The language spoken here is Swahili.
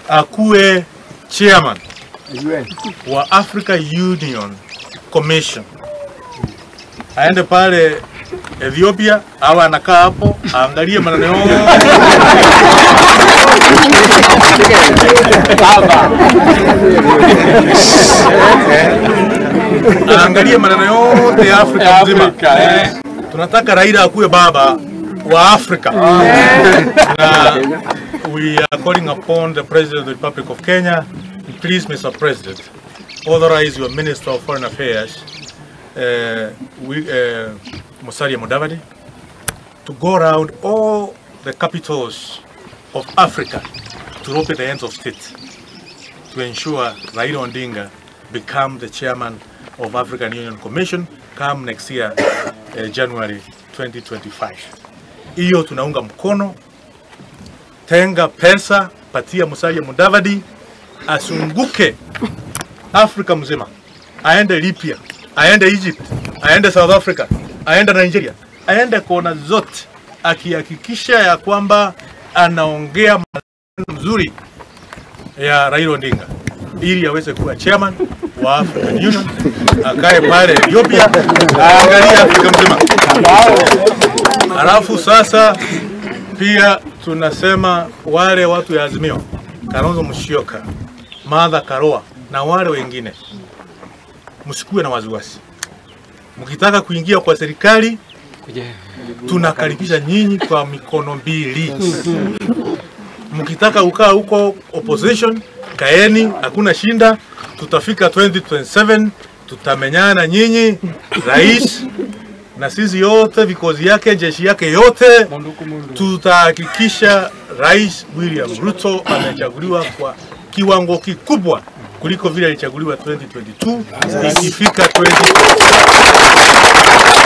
Akuwe chairman wa Africa Union Commission. Aende pale Ethiopia, awe anakaa hapo, aangalie maneno yote. Aangalie maneno yote ya Afrika mzima. Tunataka Raila akuwe baba wa Afrika. Na we are calling upon the President of the Republic of Kenya. Please, Mr. President, authorize your Minister of Foreign Affairs, Musalia Mudavadi, to go around all the capitals of Africa to open the ends of state to ensure Raila Odinga become the chairman of African Union Commission come next year, January 2025. Iyo tunaunga mkono. Tenga pesa, patia Musalia Mudavadi asunguke Afrika mzima, aende Libya, aende Egypt, aende South Africa, aende Nigeria, aende kona zote, akihakikisha ya kwamba anaongea maneno mzuri ya Raila Odinga ili aweze kuwa chairman wa African Union, akae pale Ethiopia, aangalie Afrika mzima. Alafu sasa pia tunasema wale watu ya Azimio, Kalonzo Musyoka, Martha Karua na wale wengine, msikuwe na wasiwasi. Mkitaka kuingia kwa serikali, tunakaribisha nyinyi kwa mikono mbili. Mkitaka ukaa huko opposition, kaeni, hakuna shinda. Tutafika 2027, tutamenyana nyinyi, rais na sisi yote, vikozi yake, jeshi yake yote. Tutahakikisha Rais William Ruto amechaguliwa kwa kiwango kikubwa kuliko vile alichaguliwa 2022 ikifika 2027.